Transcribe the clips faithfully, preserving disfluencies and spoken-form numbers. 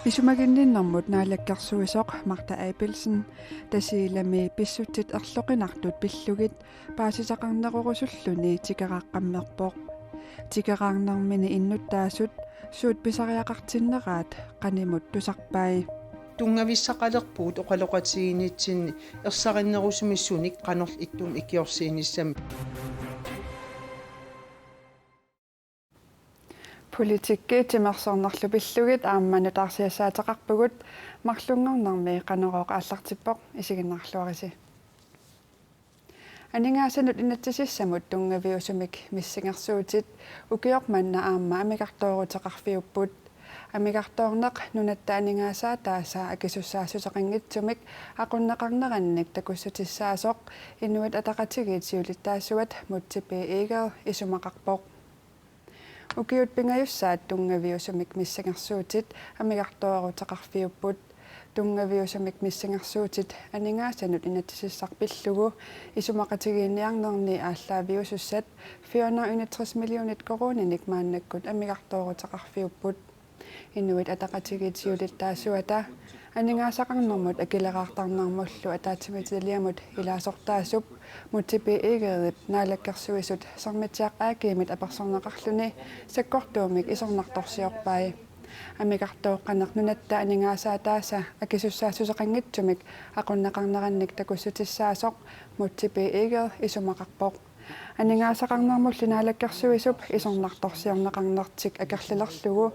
Isumaginninnermut naalakkersuisoq Martha Abelsen Tasiilami pissutsit erloqinartut pillugit paasisaqarnerorusulluni tikeraqqammerpoq. Tikeraarnermini innuttaasut suut pisariaqartinneraat qanimut tusarpai. Tunngavissaqalerpugut oqaloqatigiinnitsinni ersarinnerusumik sunik qanorlu ittumik ikiorsiinissami. Politikki timersornerlu pillugit aamma nutaarsiassaateqarpugut, marlunngornermi Qanorooq aallartippoq, isiginnaarluarisi. Aningaasanut inatsisissamut tunngaviusumik missingersuutit ukioq manna aamma amigartooruteqarfiupput. Amigartoorneq nunatta aningaasaataasa akisussaassuseqanngitsumik aqunneqarnerannik takussutissaasoq Inuit Ataqatigiit siulittaasuata Múte B. Egede isumaqarpoq. Ukiut pingajussaat tunngaviusumik missingersuutit amigartooruteqarfiupput. Tunngaviusumik missingersuutit aningaasanut inatsisissaq pillugu isumaqatigiinniarnerni aallaaviusussat fire hundrede og enogtres millionit koruuninik maannakkut amigartooruteqarfiupput. Inuit Ataqatigiit siulittaasuata aningaasaqarnermut akileraartarnermullu ataatsimiititaliamut ilaasortaasup Múte B. Egedep Naalakkersuisut Sermitsiaq A/S-imit apersorneqarluni sakkortuumik isornartorsiorpai. Amigartooqqaneq nunatta aningaasaataasa akisussaassuseqanngitsumik aqunneqarnerannik takussutissaasoq Múte B. Egede isumaqarpoq. Aningaasaqarnermullu Naalakkersuisup isornartorsiorneqarnertik akerlilerlugu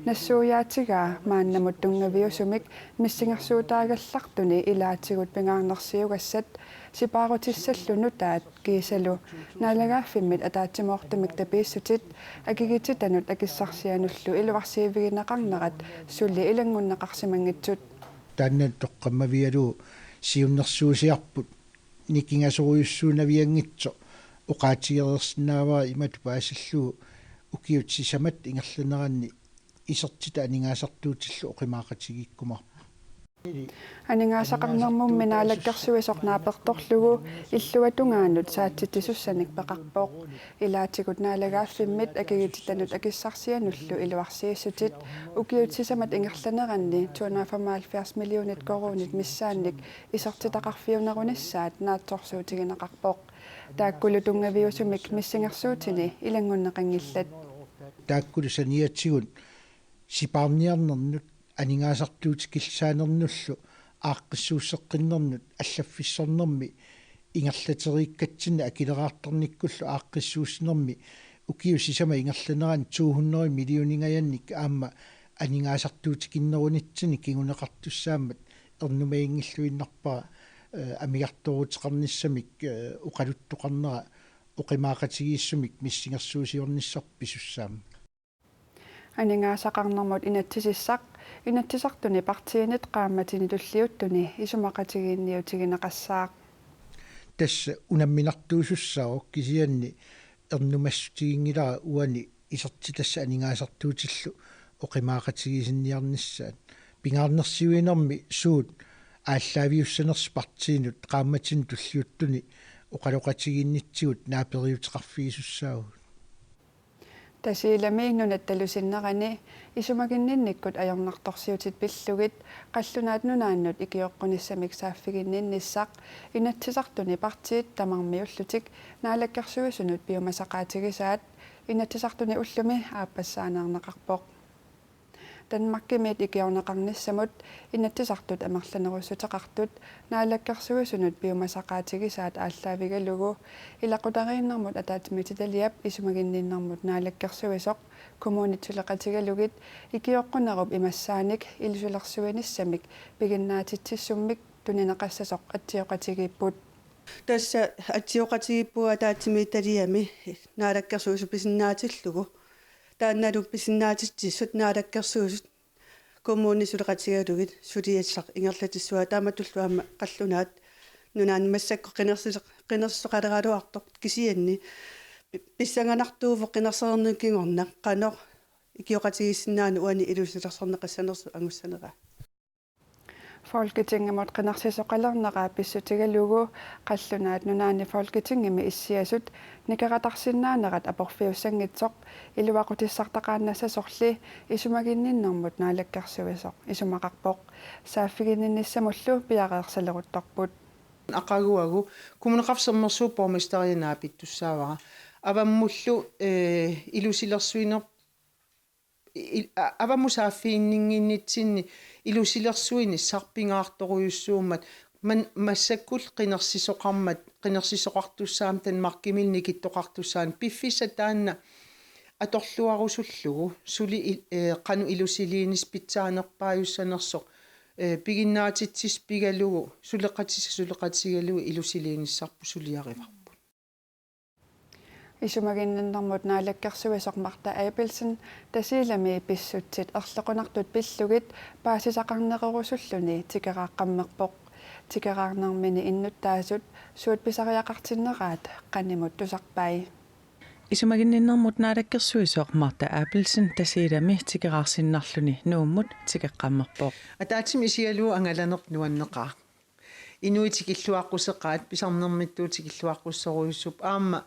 nassuiaatigaa maannamut tunngaviusumik missingersuutaagallartuni ilaatigut pingaarnersiugassat sipaarutissallu nutaat kiisalu naalagaaffimmit ataatsimoortumik tapiissutit akikititannut akissarsianullu iluarsiivigineqarnerat suli ilanngunneqarsimanngitsut. Taanna toqqammavigalugu siunnersuusiarput nikingasorujussuunavianngitsoq oqaatigereersinnaavara imatut paasillugu ukiut sisamat ingerlaneranni isertitat aningaasartuutillu oqimaaqatigiikkumaarput. Aningaasaqarnermummi naalakkersuisoq naapertorlugu illuatungaanut saatsitsisussanik peqarpoq. Ilaatigut naalagaaffimmit akikititannut akissarsianullu iluarsiissutit ukiut sisamat ingerlaneranni to hundrede og femoghalvfjerds millionit koruunit missaannik isertitaqarfiunerunissaat naatsorsuutigineqarpoq. Taakkulu tunngaviusumik missingersuutini ilanngunneqanngillat. Taakkulu saniatigut sipaarniarnernut aningaasartuutikillisaanernullu aaqqissuusseqqinnernut allaffissornermi ingerlateriikkatsinni akileraartarnikkullu aaqqissuussinermi ukiut sisamat ingerlaneranni to hundrede millioningajannik aamma aningaasartuutikinnerunitsinni kinguneqartussaammat ernumaginngilluinnarpara, eh, amigartooruteqarnissamik, eh, oqaluttoqarnera oqimaaqatigiissumik missingersuusiornissarput pisussaammat. Aningaasaqarnermut inatsisissaq Inatsisartuni partiinit qaammatini tulliuttuni isumaqatigiinniutigineqassaaq. Tassa unamminartuusussaavoq kisianni ernumassutiginngilara uani isertitassat aningaasartuutillu oqimaaqatigisinniarnissaat. Pingaarnersiuinermi suut aallaaviussanersut partiinut qaammatini tulliuttuni oqaloqatigiinnitsigut naaperiuteqarfigisussaavugut. Tasiilami nunattalu sinnerani isumaginninnikkut ajornartorsiutit pillugit Qallunaat Nunaannut ikioqqunissamik saaffiginninnissaq Inatsisartuni partiit tamarmiullutik Naalakkersuisunut piumasaqaatigisaat Inatsisartuni ullumi aappassaaneerneqarpoq. Danmarkimiit ikiorneqarnissamut Inatsisartut amerlanerussuteqartut Naalakkersuisunut piumasaqaatigisaat aallaavigalugu ilaqutariinnermut ataatsimiititaliap isumaginninnermut naalakkersuisoq kommunit suleqatigalugit ikioqqunerup imassaanik ilusilersuinissamik piginnaatitsissummik tunineqassasoq atsioqatigiipput. Tassa atsioqatigiippugut ataatsimiititaliami Naalakkersuisut pisinnaatillugu. Taannalu pisinnaatitsissut Naalakkersuisut kommunit suleqatigalugit suliassaq ingerlatissuaa taamatullu aamma Qallunaat Nunaanni massakkut qinersi-, qinersisoqaleraluartoq kisianni pi-, pissanganartuuvoq qinersinerup kingorna qanoq ikioqatigiissinnaaneq uani ilusilersorneqassanersoq angussanera. Folketingimut qinersisoqalernera pissutigalugu Qallunaat Nunaanni Folketingimi issiasut nikeratarsinnaanerat aporfiussanngitsoq iluaqutissartaqaannassasorli isumaginninnermut naalakkersuisoq isumaqarpoq. Saaffiginninnissamullu piareersaleruttorput. Aqaguagu Kommuneqarfik Sermersuup borgmesteria naapittussaavara. Avammullu, eh, ilusilersuiner-, il-, a-, avammut saaffiginninnginnitsinni ilusilersuinissaq pingaartorujussuummat, man-, massakkut qinersisoqarmat, qinersisoqartussaammat Danmarkimiilli nikittoqartussaanik piffissaq taanna atorluarusullugu suli il-, eh, qanoq ilusiliinissaq pitsaanerpaajussanersoq, eh, piginnaatitsissut pigalugu suleqatissat suleqatigalugu ilusiliinissarput suliarivarput. Isumaginninnermut naalakkersuisoq Martha Abelsen Tasiilami pissutsit erloqunartut pillugit paasisaqarnerusulluni tikeraaqqammerpoq. Tikeraarnermini innuttaasut suut pisariaqartinneraat qanimut tusarpai. Isumaginninnermut naalakkersuisoq Martha Abelsen Tasiilami tikeraarsinnarluni Nuummut tikeqqammerpoq. Ataatsimut isigalugu angalaneq nuanneqaaq. Inuit tikilluaqquseqaat, pisarnermittut tikilluaqqussorujussuupput. Aamma,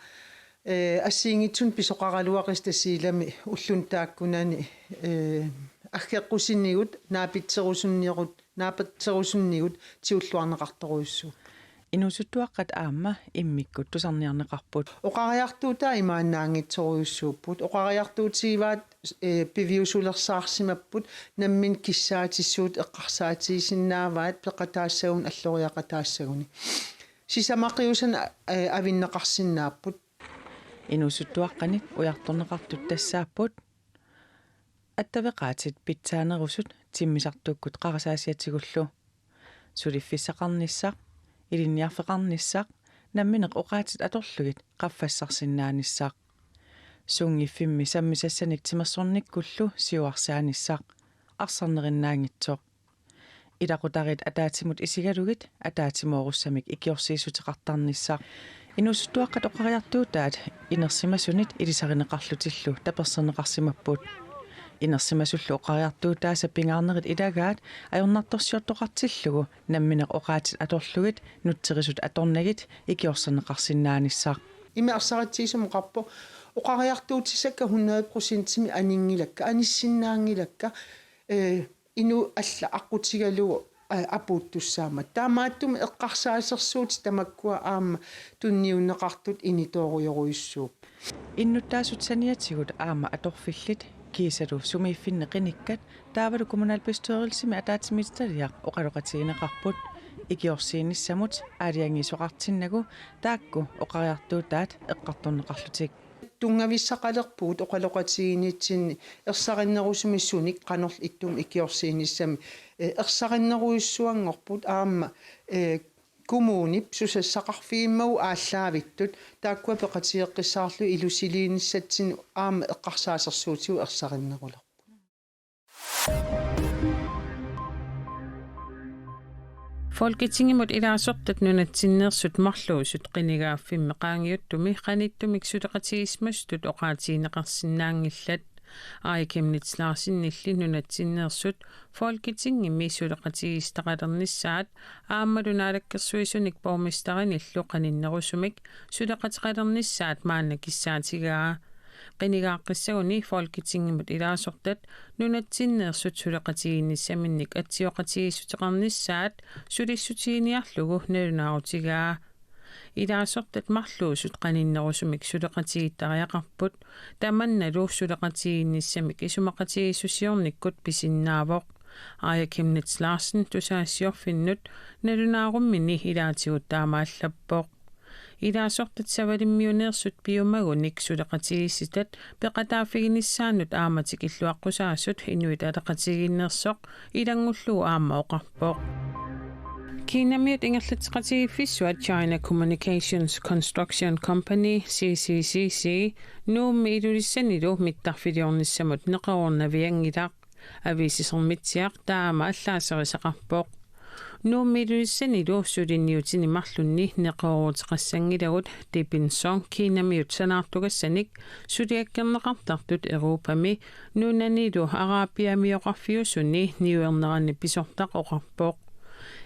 eh, assigiinngitsunik pisoqaraluaqisut Tasiilami ulluni taakkunani, eh, aggeqqusinigut, naapitserusunnigut, naapitserusunnigut tigulluarneqartorujussuupput. Inuusuttuaqqat aamma immikkut tusarniarneqarput. Oqariartuutaat imaannaanngitsorujussuupput. Oqariartuutigivaat, eh, piviusulersaarsimapput nammineq kissaatissut eqqarsaatigisinnaavaat peqataassagunik alloriaqataassaguni. Sisamaqiusanik, eh, avinneqarsinnaapput. Inuusuttuaqqanik ujartorneqartut tassaapput attaveqaatit pitsaanerusut timmisartuukkut qarasaasiatigullu. Suliffissaqarnissaq, ilinniarfeqarnissaq, nammineq oqaatsit atorlugit qaffassarsinnaanissaq. Sunngiffimmi sammisassanik timersornikkullu siuarsaanissaq, arsarnerinnaanngitsoq. Ilaqutariit ataatsimut isigalugit ataatsimoorussamik ikiorsiissuteqartarnissaq. Inuusuttuaqqat oqariartuutaat inersimasunit ilisarineqarlutillu taperserneqarsimapput. Inersimasullu oqariartuutaasa pingaarnerit ilagaat ajornartorsiortoqartillugu nammineq oqaatsit atorlugit nutserisut atornagit ikiorserneqarsinnaanissaq. Ima ersaritsigisumik oqarpoq oqariartuutissakka hundrede procentimik aninngilakka, anissinnaanngilakka, eh, inuit allat aqqutigalugu, eh, apuuttussaammat. Taamaattumik eqqarsaasersuutit tamakkua aamma tunniunneqartut initoorujorujussuupput. Innuttaasut saniatigut aamma atorfillit kiisalu sumiiffinni qinikkat taavalu kommunalbestyrelsimi ataatsimiititaliaq oqaloqatigineqarput ikiorsiinissamut aalajangiisoqartinnagu taakku oqariartuutaat eqqartorneqarlutik. Tunngavissaqalerpugut oqaloqatigiinnitsinni ersarinnerusumik sunik qanorlu ittumik ikiorsiinissami, eh, ersarinnerujussuanngorput aamma, eh, kommunip susassaqarfigimmagu aallaavittut taakkua peqatigeqqissaarlugit ilusiliinissatsinnut aamma eqqarsaasersuutigut ersarinnerulerput. Folketingimut ilaasortat nunatsinneersut marluusut qinigaaffimmi qaangiuttumi qanittumik suleqatigiissimasutut oqaatigineqarsinnaanngillat. Aaja Chemnitz Larsenilli nunatsinneersut Folketingimi suleqatigiissitaqalernissaat aammalu naalakkersuisunik borgmesterinillu qaninnerusumik suleqateqalernissaat maanna kissaatigaa. Qinigaaqqissaguni Folketingimut ilaasortat nunatsinneersut suleqatigiinnissaminnik atsioqatigiissuteqarnissaat sulissutiginiarlugu nalunaarutigaa. Ilaasortat marluusut qaninnerusumik suleqatigiittariaqarput, tamannalu suleqatigiinnissamik isumaqatigiissusiornikkut pisinnaavoq. Aaja Chemnitz Larsen tusagassiorfinnut nalunaarummini ilaatigut taamaallappoq. Ilaasortat Savalimmiuneersut piumagunik suleqatigiissitat peqataaffiginissaannut aamma tikilluaqqusaasut Inuit Ataqatigiinneersoq ilanngullugu aamma oqarpoq. Kinamiut ingerlatseqatigiiffissuat China Communications Construction Company, C C C C, Nuummi Ilulissanilu mittarfiliornissamut neqeroornavianngilaq. Aviisi Sermitsiaq taama allaaserisaqarpoq. Nuummi Ilulissanilu suliniutini marlunni neqerooruteqassanngilagut Dipinson Kinamiut sanaartugassanik suliakkerneqartartut Europami nunanilu Arabiamioqarfiusuni niuernerani pisortaq oqarpoq.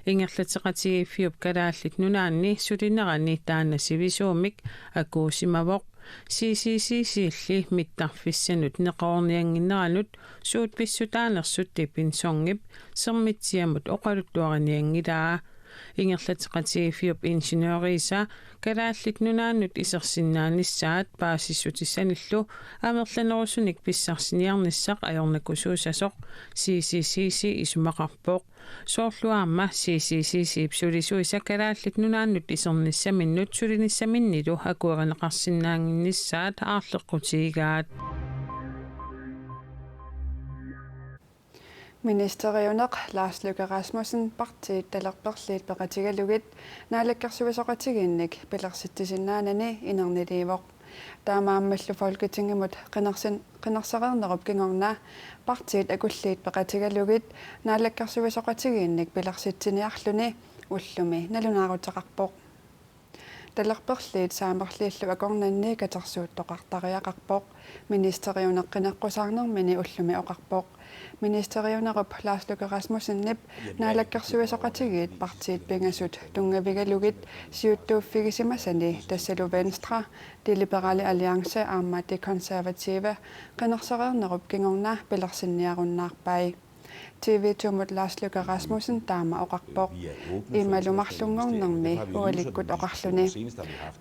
Ingerlateqatigiiffiup Kalaallit Nunaanni sulinerani taanna sivisuumik akuusimavoq. C C C C-lli mittarfissanut neqeroorniannginneranut suut pissutaanersut Tipping Songip Sermitsiamut oqaluttuarinianngilaa. Ingerlateqatigiiffiup ingeniøriisa Kalaallit Nunaannut isersinnaanissaat paasissutissanillu amerlanerusunik pissarsiniarnissaq ajornakusuussasoq C C C C isumaqarpoq. Soorlu aamma C C C C-p sulisuisa Kalaallit Nunaannut isernissaminnut sulinissaminnilu akuerineqarsinnaannginnissaat aarleqqutigigaat. Ministeriuneq Lars Løkke Rasmussen partiit talerperliit peqatigalugit naalakkersuisoqatigiinnik pilersitsisinnaanani inerniliivoq. Taamaammallu Folketingimut qinersin-, qinersereernerup kingorna partiit akulliit peqatigalugit naalakkersuisoqatigiinnik pilersitsiniarluni ullumi nalunaaruteqarpoq. Talerperliit saamerliillu akornanni katersuuttoqartariaqarpoq ministeriuneq qineqqusaarnermini ullumi oqarpoq. Ministeriunerup Lars Løkke Rasmussenip naalakkersuisoqatigiit partiit pingasut tunngavigalugit siuttuuffigisimasani, tassalu Venstre, De Liberale Alliance aamma De Konservative, qinersereernerup kingorna pilersinniarunnaarpai. TV to-mut Lars Løkke Rasmussen taama oqarpoq. Imalu marlunngornermi ualikkut oqarluni.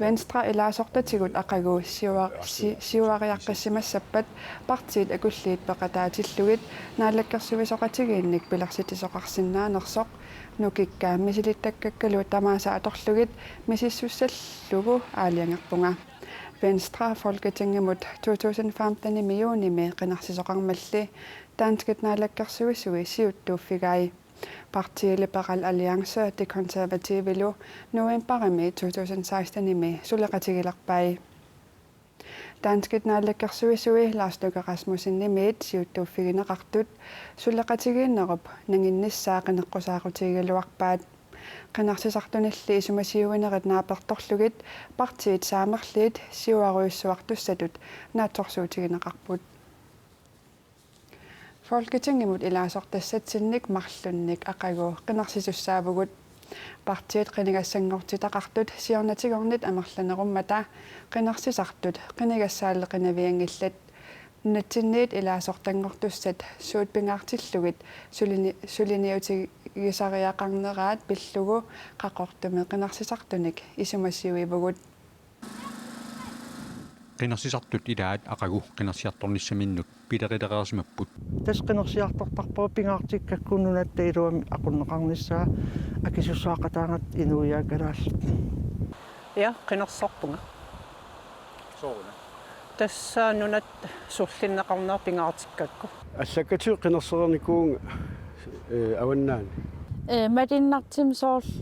Venstre ilaasortatigut aqagu siua-, si-, siuariaqqissimassappat partiit akulliit peqataatillugit naalakkersuisoqatigiinnik pilersitsisoqarsinnaanersoq nukikka misilittakkakkalu tamaasa atorlugit misissussallugu aalajangerpunga. Venstre Folketingimut to tusind femten-imi juunimi qinersisoqarmalli danskit naalakkersuisui siuttuuffigai. Partii Liberal Alliance De Konservativilu novembarimi to tusind seksten-imi suleqatigilerpai. Danskit naalakkersuisui Lars Løkke Rasmussenimiit siuttuuffigineqartut suleqatigiinnerup nanginnissaa qineqqusaarutigigaluarpaat. Qinersisartunilli isumasiuinerit naapertorlugit partiit saamerliit siuarujussuartussatut naatsorsuutigineqarput. Folketingimut ilaasortassatsinnik marlunnik aqagu qinersisussaavugut. Partiit qinigassanngortitaqartut siornatigornit amerlanerummata qinersisartut qinigassaaleqinavianngillat. Nunatsinniit ilaasortanngortussat suut pingaartillugit sulini-, suliniutigisariaqarneraat pillugu Qaqortumi qinersisartunik isumasiuivugut. Qinersisartut ilaat aqagu qinersiartornissaminnut pilerilereersimapput. Tassa qinersiartortarpara pingaartikkakku nunatta iluamik aqunneqarnissaa akisussaaqataagatta inuiaat kalaallit. Ja, qinersorpunga. Sooruna? Tassa nunatta sullinneqarnera pingaartikkakku. Allakkatigut qinersereernikuuvunga, eh, avannaani. Eh, malunnartumik soorlu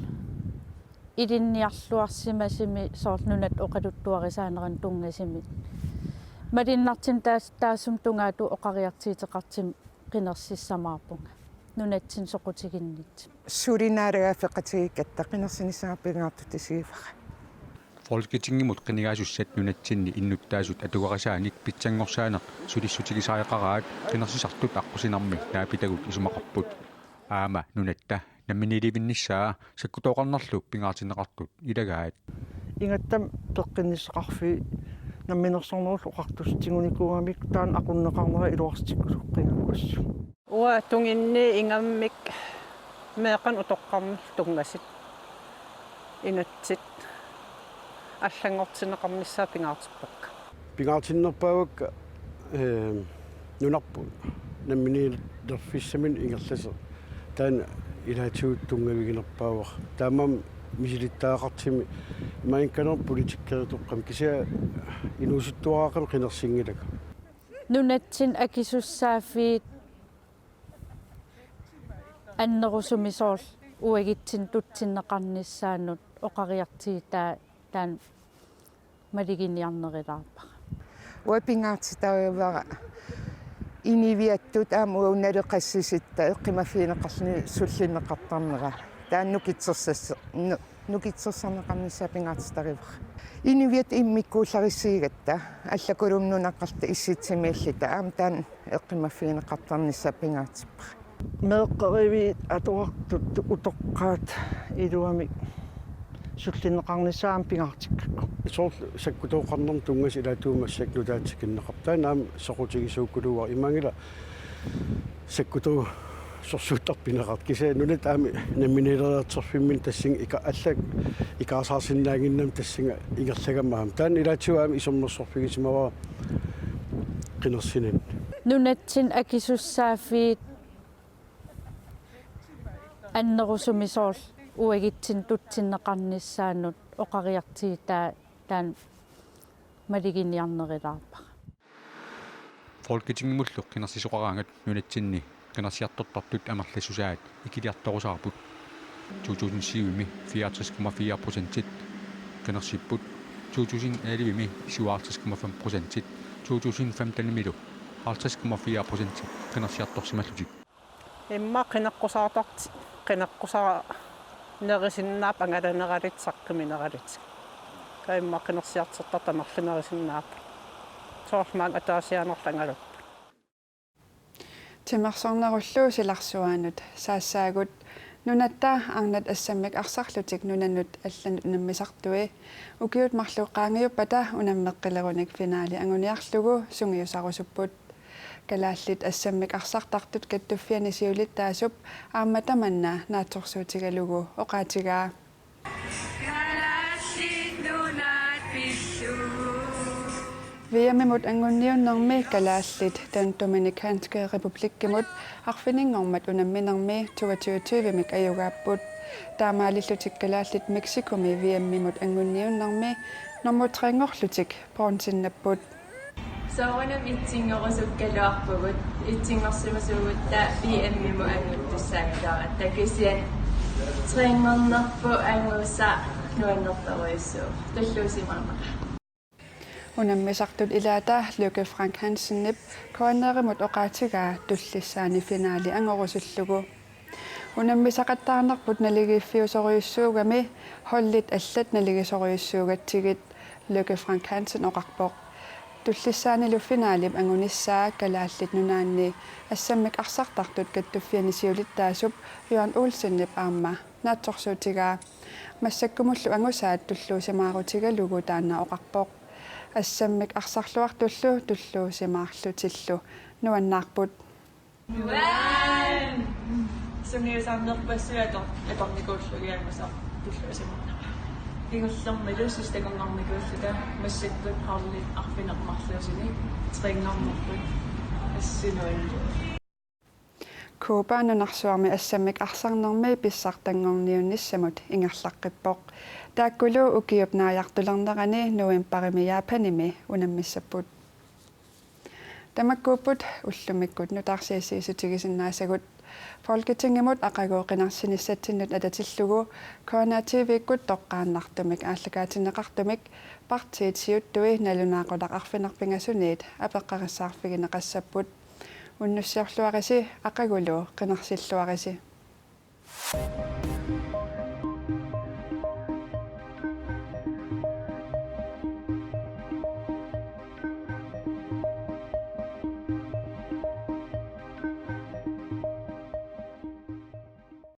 ilinniarluarsimasumi soorlu nunatta oqaluttuarisaanerannut tunngasumik. Malunnartumik taas-, taassuma tungaatigut oqariartuuteqartumik qinersissamaarpunga nunatsinni soqutiginnittumi. Suli naalagaaffeqatigiikkatta qinersinissamut pingaartutut isigivara. Folketingimut qinigaasussat nunatsinni innuttaasut atugarisaanik pitsanngorsaaneq sulissutigisariaqaraat qinersisartut aqqusinermi naapitagut isumaqarput. Aamma nunatta namminiilivinnissaa sakkutooqarnerlu pingaartinneqartut ilagaat. Ingammik peqqinnissaqarfiit namminersornerullu oqartussat tigunikuugamikku taanna aqunneqarnera iluarsitsikkusuqqingakkassu. Uanga tunginni ingammik meeqqanik utoqqarnerlu tunngasut inatsit allanngortinneqarnissaat pingaartippakka. Pingaartinnerpaavakka, eh, nunarput namminiilerfissaminut ingerlasoq. Taanna ilaatigut tunngaviginerpaavara. Taamaammat misilittagaqartumik imaanngikkaluarlugu politikerittoqqamik kisianni inuusuttuaraaqqamik qinersinngilanga. Nunatsinni akisussaaffiit annerusumik soorlu uagutsinnut tutsinneqarnissaannut oqariartuutaa taanna maluginiarnerulaarpara. Uanga pingaartitarivara inuiattut aamma uagut naleqassisuttut eqqumaffigineqarluni sullinneqartarnera. Taanna nukittorsass-, nu-, nukittorsarneqarnissaa pingaartitarivara. Inuiattut immikkuullarissiigatta, allakulumik nunaqqartut issitsimiilluta, aamma taanna eqqumaffigineqartarnissaa pingaartippara. Meeqqeriviit atuartut utoqqaat iluamik sullinneqarnissaat aamma pingaartikkakku. Soorlu sakkutooqarnermut tunngasut ilaatigut massakkut nutaat tikinneqarput. Taanna aamma soqutigisuukkuluuara, imaanngilaq sakkutooq sorsuuttarpoq pineqartoq. Kisianni nunatta aamma namminiileriartorfimminni tassunga ika-, allat ikaarsaarsinnaannginnami tassunga ingerlagama aamma. Taanna ilaatigut aamma isummersorfigisimavara qinersinanni. Nunatsinni akisussaaffiit annerusumik soorlu uagutsinnut tutsinneqarnissaannut oqariartuutaa taanna maluginiarnerilaarpara. Folketingimullu qinersisoqaraangat nunatsinni qinersiartortartut amerlassusaat ikiliartorusaarput. To tusind syvimi fireogtres komma fire procentit qinersipput, to tusind ellevemi syvoghalvtreds komma fem procentit, to tusind femtenimilu halvtreds komma fire procentit qinersiartorsimallutik. Immaqa qineqqusaartartut qineqqusaarnerisinnaapput angalanerallutik saqqumminerallutik. Taava immaqa qinersiartortartut amerlanerisinnaapput. Soorlu maanga ataasiaannarlu angalupput. Timersornerullu silarsuaanut saassaagut. Nunatta arnat assammik arsarlutik nunanut allanut unammisartui ukiut marluk qaangiuppata unammeqqilerunik finaali anguniarlugu sungiusarusupput. Kalaallit assammik arsartartut kattuffianni siulittaasup aamma tamanna naatsorsuutigalugu oqaatigaa. V M-imut angunniunnermi kalaallit Den Dominikanske Republikkimut arfininngormat unamminermi toogtyve tyvemik ajugaapput. Taamaalillutik kalaallit Mexicomi V M-imut angunniunnermi nummer tre-nngorlutik bronzennapput. Soorunami etsinngorusukkaluarpugut, etsinngorsimasuugutta V M-imut anguttussaagaluaratta, kisianni tre-nngornerput angusaaq nuannertorujussuuvoq, tulluusimaarnaqaaq. Unammisartut ilaata Lykke Frank Hansenip K N R-imut oqaatigaa tullissaani finaali angorusullugu. Unammisaqattaarnerput naligiiffiusorujussuugami holdit allat naligisorujussuugatsigit, Lykke Frank Hansen oqarpoq. Tullissaanilu finaalip angunissaa Kalaallit Nunaanni assammik arsartartut kattuffianni siulittaasup Jørgen Olsenip aamma naatsorsuutigaa. Massakkumullu angusaat tulluusimaarutigalugu taanna oqarpoq. Assammik arsarluartullu tulluusimaarlutillu nuannaarput. Nuan! Sungiusarnerpassuit ator-, atornikuullugit angusaaq tulluusimaarnaqaaq. Kingullermilu sidste gangermikuulluta massakkut holdit arfineq-marluusunik tre-nngornerput assinguillu. Cuba nunarsuarmi assammik arsarnermi pissartanngorniunnissamut ingerlaqqippoq. Taakkulu ukiup naajartulernerani novembarimi Japanimi unammissapput. Tamakkuupput ullumikkut nutaarsiassiissutigisinnaassagut. Folketingimut aqagu qinersinissatsinnut atatillugu K N R T V-kkut toqqaannartumik aallakaatinneqartumik partiit siuttui nalunaaqutaq arfineq-pingasuniit apeqqarissaarfigineqassapput. Unnussiorluarisi aqagulu qinersilluarisi.